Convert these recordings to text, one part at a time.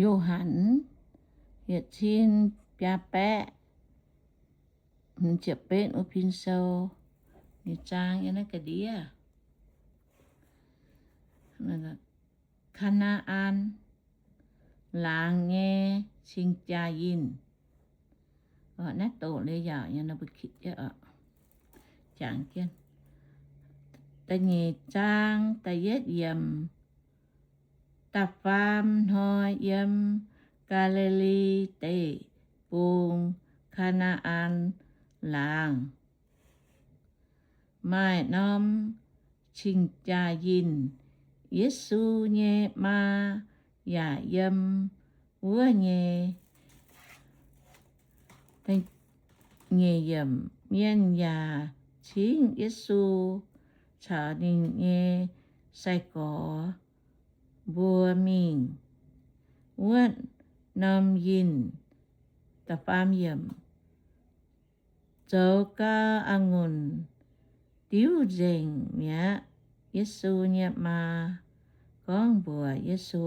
Yo^han yietc cin biaa baeqv hmz ziepc betv wuov pin sou, ninh zaang yiem naaiv ga'ndiev. Kaa^naa^an Laangz nyei cing-jaa yinh. Naaiv doqc liuz yaac da'nyeic zaang da'yietv yiemc. Da'faam hnoi yiem Gaa^li^li Deic-Bung, Kaa^naa^an Laangz, maaih norm cing-jaa yinh. Yesu nyei maa yaac yiem wuov nyei. Mienh yaac cingv Yesu caux ninh nyei sai-gorx mbuo mingh wuov norm yinh. Zoux gau, a'ngunc diuv nzengc mi'aqv. Yesu nyei maa gorngv mbuox Yesu,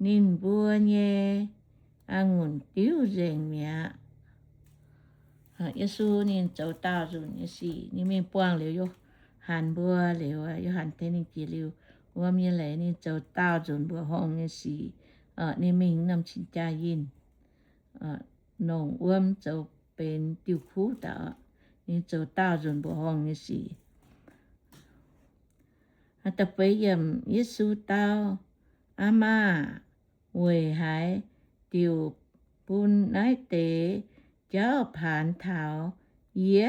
ninh mbuo nyei a'ngunc diuv nzengc mi'aqv. Yesu ninh zoux daauh nzunc nyei sic. Ninh mingh buangh liuz Yo^han mbuo liuz, Yo^han tengx ninh jiex liuz wuom nyei leiz, ninh zoux daauh nzunc mbuoqc horngh nyei sic. Ninh mingh norm cing-jaa yinh, longc wuom zoux benx diuh kuv daaih. Ninh zoux daauh nzunc mbuoqc horngh nyei sic. Yesu dau, Aa Maah, weic haaix diuc bun naaiv deix jauv paanx taux yie?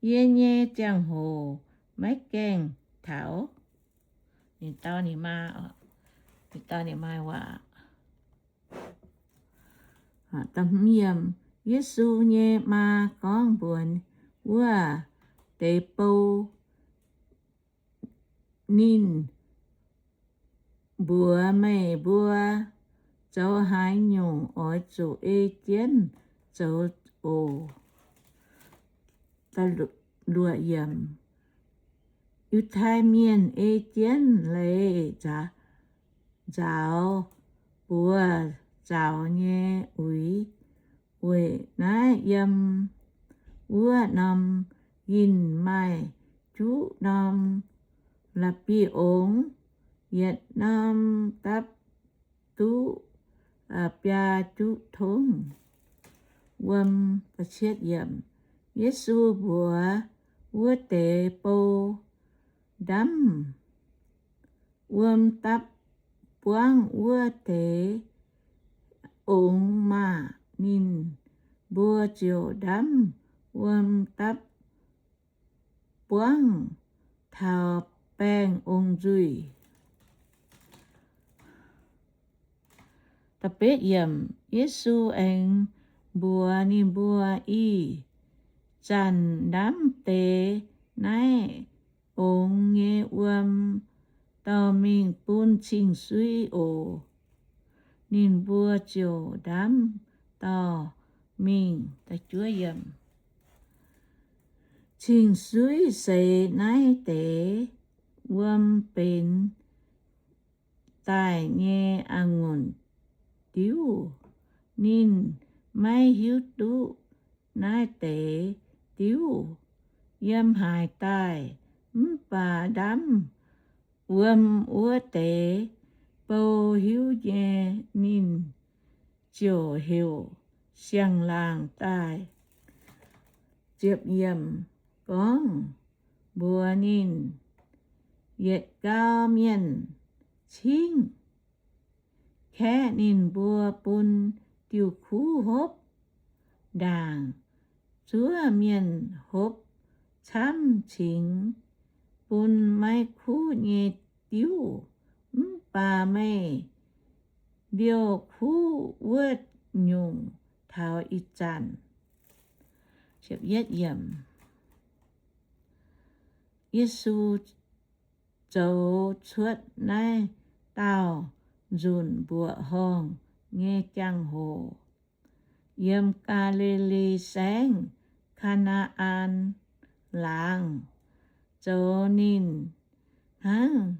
Yie nyei ziangh hoc maiv gaengh taux. Ninh dau ninh maa, ninh dau ninh maa waac. Yesu nyei maa gorngv mbuox wuov deix bou, ninh mbuox, Meih mbuo zoux haaix nyungc oix zuqc ei jienv zoux oc? Yiutai Mienh ei jienv leiz nzaaux buoz zaux nyei uix. Weic naaiv yiem wuov norm yinh maaih juqv norm la'bieiv-ongx, yietc norm dapv duqv biaa juqv tongv. Yesu mbuox wuov deix bou, Ndamv wuom dapv buangv wuov deix ongx maah! Ninh mbuo ziouc ndamv wuom dapv buangv taux baengh ong-nzuih. Yesu aengx mbuox ninh mbuo, Ih zanc ndamv deix naaiv ongx nyei wuom dorh mingh bun cing-suiv oc. Ninh mbuo ziouc ndamv dorh mingh. Cing-suiv seix naaiv deix wuom benx daaih nyei a'ngunc diuv. Ninh maiv hiuv duqv naaiv deix diuv yiem haaix daaih, mv baac ndamv wuom wuov deix bou hiuv nyei, ninh ziouc heuc siang-laangc daaih, gorngv mbuox ninh, Yietc gau mienh cingv, kaeqv ninh mbuo bun diuh kuv hopv ndaangc. Zuov mienh hopv camv cingx bun maiv kuv nyei diuv, mv baac meih liouh kuv wuov nyungc taux ih zanc. Yesu zoux cuotv naaiv dauh nzunc mbuoqc horngh nyei jangx-hoc, yiem Gaa^li^li Saengv, Kaa^naa^an Laangz, zoux ninh hnangv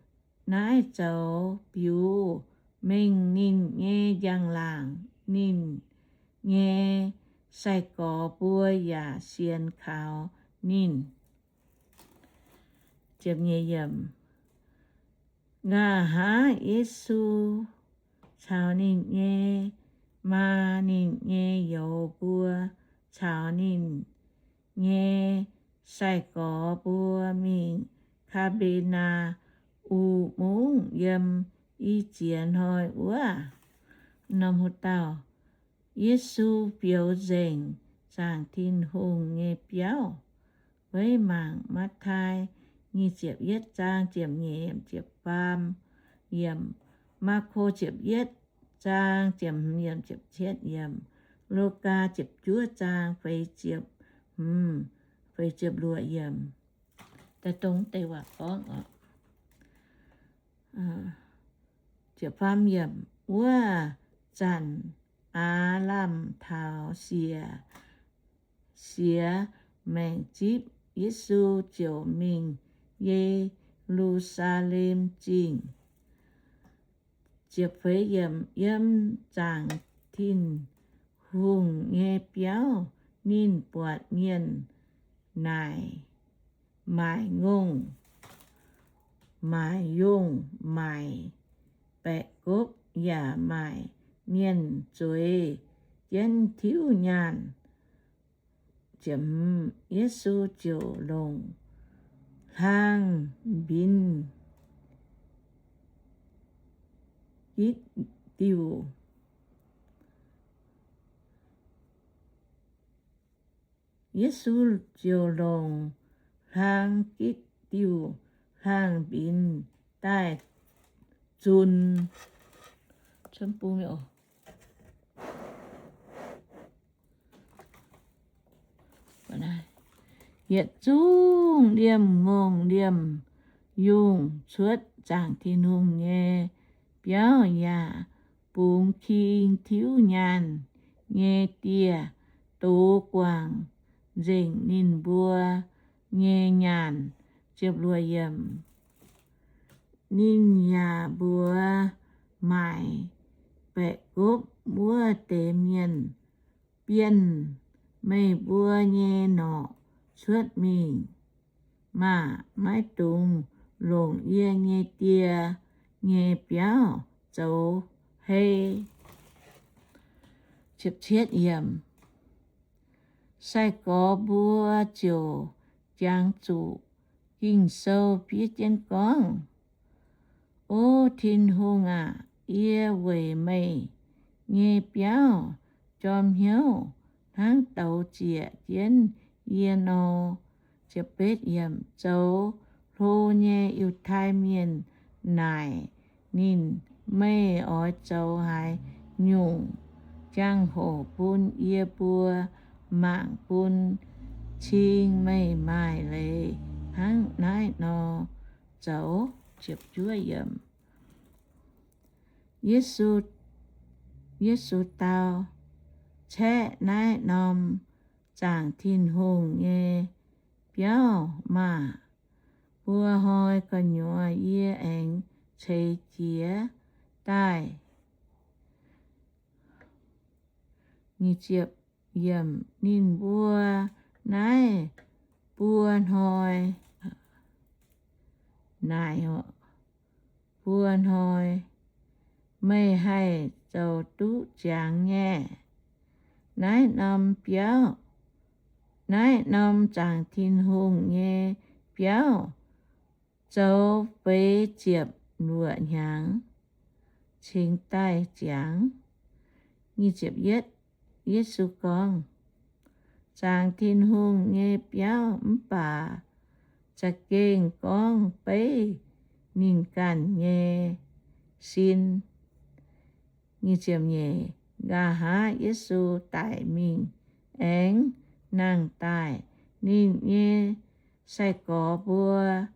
naaiv zoux biux mengh ninh nyei njang-laangc. Ninh nyei sai-gorx mbuo yaac sienx kaux ninh. Nqa'haav Yesu caux ninh nyei maa, ninh nyei youz mbuo caux ninh nyei sai-gorx mbuo mingh Kaa^mbe^naa^um Mungv yiem i ziex hnoi wuov. Norm hu dauh Yesu biouz nzengc zaangc Tin-Hungh nyei biauv. Weiv mangc Matv^tai nyic ziepc yietv zaang ziepc nyeic yiemc ziepc faam yiemc, Maako ziepc yietv zaang ziepc hmz yiemc ziepc cietv yiemc, Lugaa ziepc juov zaang feix ziepc hmz feix ziepc luoqc yiemc. Daaih dongh deix waac gorngv oc. Ziepc faam yiemc, wuov zanc Aav lamh taux siec, siex maengc zipv, Yesu ziouc mingh Ye^lu^saa^lem Zingh. Ziepc feix yiemc, yiem zaangc Tin-Hungh nyei biauv ninh buatc mienh naaic, maaic ngongh, maaic yongh, maaic baeqc gopv, yaac maaic mienh zueiz jienv tiuv nyaanh. Yesu ziouc longc hlang mbinx gitv diuh. Yesu ziouc longc hlang gitv diuh hlang mbinx daaih zunc yietc zungv liemh ngongh liemh yungh cuotv zaangc Tin-Hungh nyei biauv yaac bungx king tiuv nyaanh nyei dieh doz guangc nzengc ninh mbuo nyei nyaanh. Ninh yaac mbuox maaic baeqc gopv wuov deix mienh, Bienh meih mbuo nyei norqc cuotv mingh maah! Maiv dungx longc yie nyei Die nyei biauv zoux hei. Sai-gorx mbuo ziouc jangx zuqc Ging-Sou fiev jienv gorngv, O Tin-Hungh aac, yie weic meih nyei biauv jorm hnyouv hnangv douz ziec jienv yie nor. Zoux hlo nyei Yiutai Mienh naaic ninh, Meih oix zoux haaix nyungc jangx-hoc bun yie mbuo mangc bun cing meih maaih leiz hnangv naaiv nor zoux? Yesu dau, Caeqv naaiv norm zaangc Tin-Hungh nyei biauv maah! Buo hnoi gu'nyuoz yie aengx ceix jiez daaih. Ninh mbuo naaiv buo hnoi naaic, Buo hnoi meih haih zoux duqv ziangx nyei. Naaiv norm biauv, naaiv norm zaangc Tin-Hungh nyei biauv zoux feix ziepc luoqc hnyangx cingx daaih ziangx. Yesu gorngv, Zaangc Tin-Hungh nyei biauv mv baac za'gengh gorngv beiv ninh ganh nyei sin. Nqa'haav Yesu daic mingh aengx nangh daaih, ninh nyei sai-gorx mbuo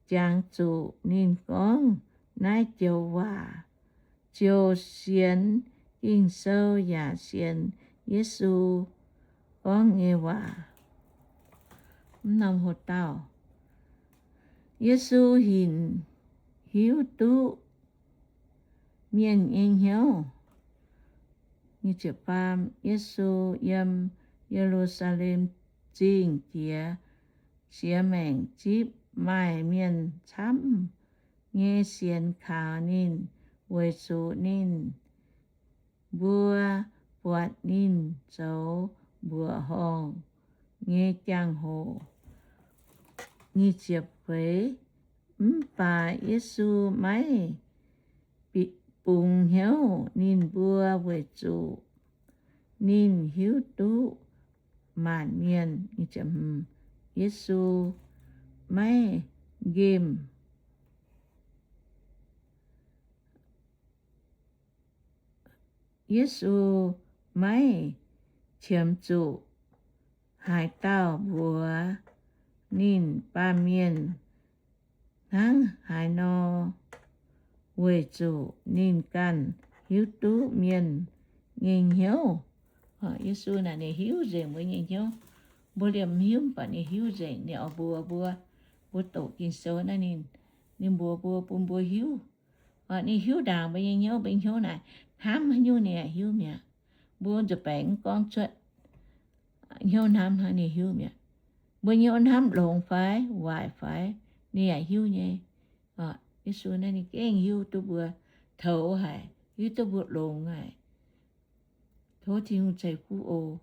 jangx zuqc ninh gorngv naaiv joux waac, ziouc sienx Ging-Sou yaac sienx Yesu gorngv nyei waac. Yesu hinc hiuv duqv mienh nyei hnyouv. Yesu yiem Ye^lu^saa^lem Zingh jiex siex maengc zipv maaih mienh camv nyei sienx kaux ninh, weic zuqc ninh mbuo buatc ninh zoux mbuoqc horngh nyei jangx-hoc. Mv baac Yesu maiv bungx hnyouv ninh mbuo weic zuqc ninh hiuv duqv maanc mienh. Yesu maiv nqemh Yesu maiv qiemx zuqc haaix dauh mbuox ninh baamh mienh hnangv haaix nor, weic zuqc ninh ganh hiuv duqv mienh nyei hnyouv. Yesu naaic ninh hiuv nzengc mbuo nyei hnyouv. Mbuo liemh mv hiuv, mv baac ninh hiuv nzengc. Ninh oix mbuox mbuo, mbuo doqc Ging-Sou naaiv ninh, ninh mbuox mbuo, bun mbuo hiuv. Ninh hiuv ndaangc mbuo nyei hnyouv. Mbuo nyei hnyouv naaic hnamv haaix nyungc ninh yaac hiuv mi'aqv. Mbuo nzuih baengc mv gorngv cuotv, hnyouv hnamv hnangv ninh hiuv mi'aqv. Mbuo hnyouv hnamv longx fai waaic fai, ninh yaac hiuv nyei. Yesu naaiv ninh gengh hiuv duqv mbuo toux haic, hiuv duqv mbuo longx haic. Tov Tin-Hungh ceix fuqv oc.